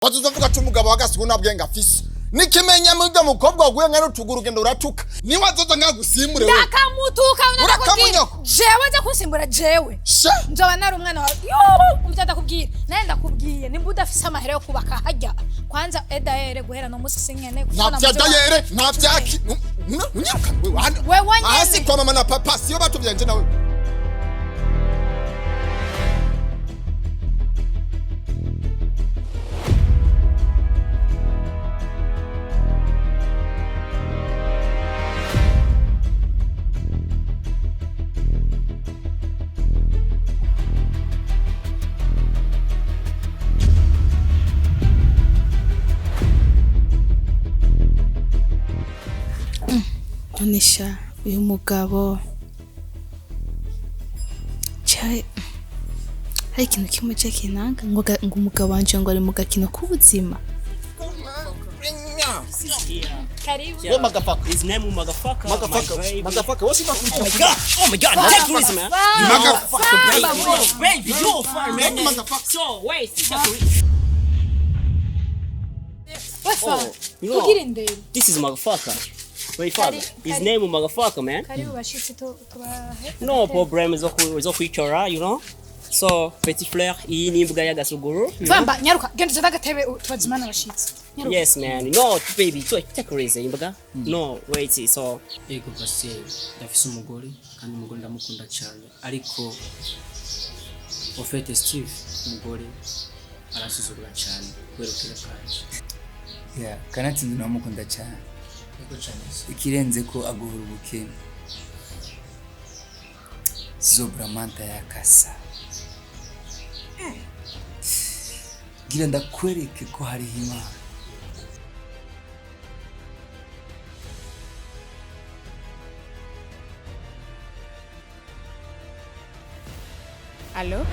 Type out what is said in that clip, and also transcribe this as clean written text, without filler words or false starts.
Wazovuga ati umugabo w'agasigo nta bwenge afise. Nikimenya mwiga mukobwa waguye nka n'utuguru ugenda uratuka. Niwe azoza nkagusimure wewe. Ndakamutuka ndakubwira. Urakamunyoko. Jewe nza kunsimbura jewe. Sha. Nzoba nari umwana wawe. Yo, umvya ndakubwira. Naye ndakubwiye nimba udafise amahera yo kubaka hajya. Kwanza edaere guhera no musi sinkene. Nta bya dayere, nta byaki. Unyirukana wewe. Hano. Wewe nyene. Hasi kwa mama na papa siyo batuvyenje nawe. None sha uyu mugabo cya hari ikintu kimwe cya kinanga ngo ngo umugabo wanje ngo ari mu gakino k'ubuzima. Karibu. Wewe magafaka. His name motherfucker. Magafaka. My baby. Magafaka. Wewe sima Oh my god. Oh my god. Take tourism, man. Magafaka. Baby, baby, you're fine, man. Motherfucker. So wait, take tourism. Wefa. You know, Kugira indero. This is motherfucker. Wait, father. Kari- His kari- name motherfucker, man. Karibu bashitsi tubahe. No problem. Zo kwicara, you know. So, petit fleur, iyi ni imbwa y'agasuguru. You know? Famba nyaruka genda uzane agatebe tubazimane abashitsi. Nyaruka. Yes, man. No, baby, take it easy, imbwa. No, wait, so Ego pasiteri, ndafise umugore kandi umugore ndamukunda cyane, ariko ofete Steve umugore arasuzugura cyane kubera ubukene bwanje. Yeah, kanatsinze ndamukunda cyane. Ego cyane. Ikirenze ko aguhura ubukene. Zobramanta yakasa. Gira ndakwereke ko hariho Imana. Allo?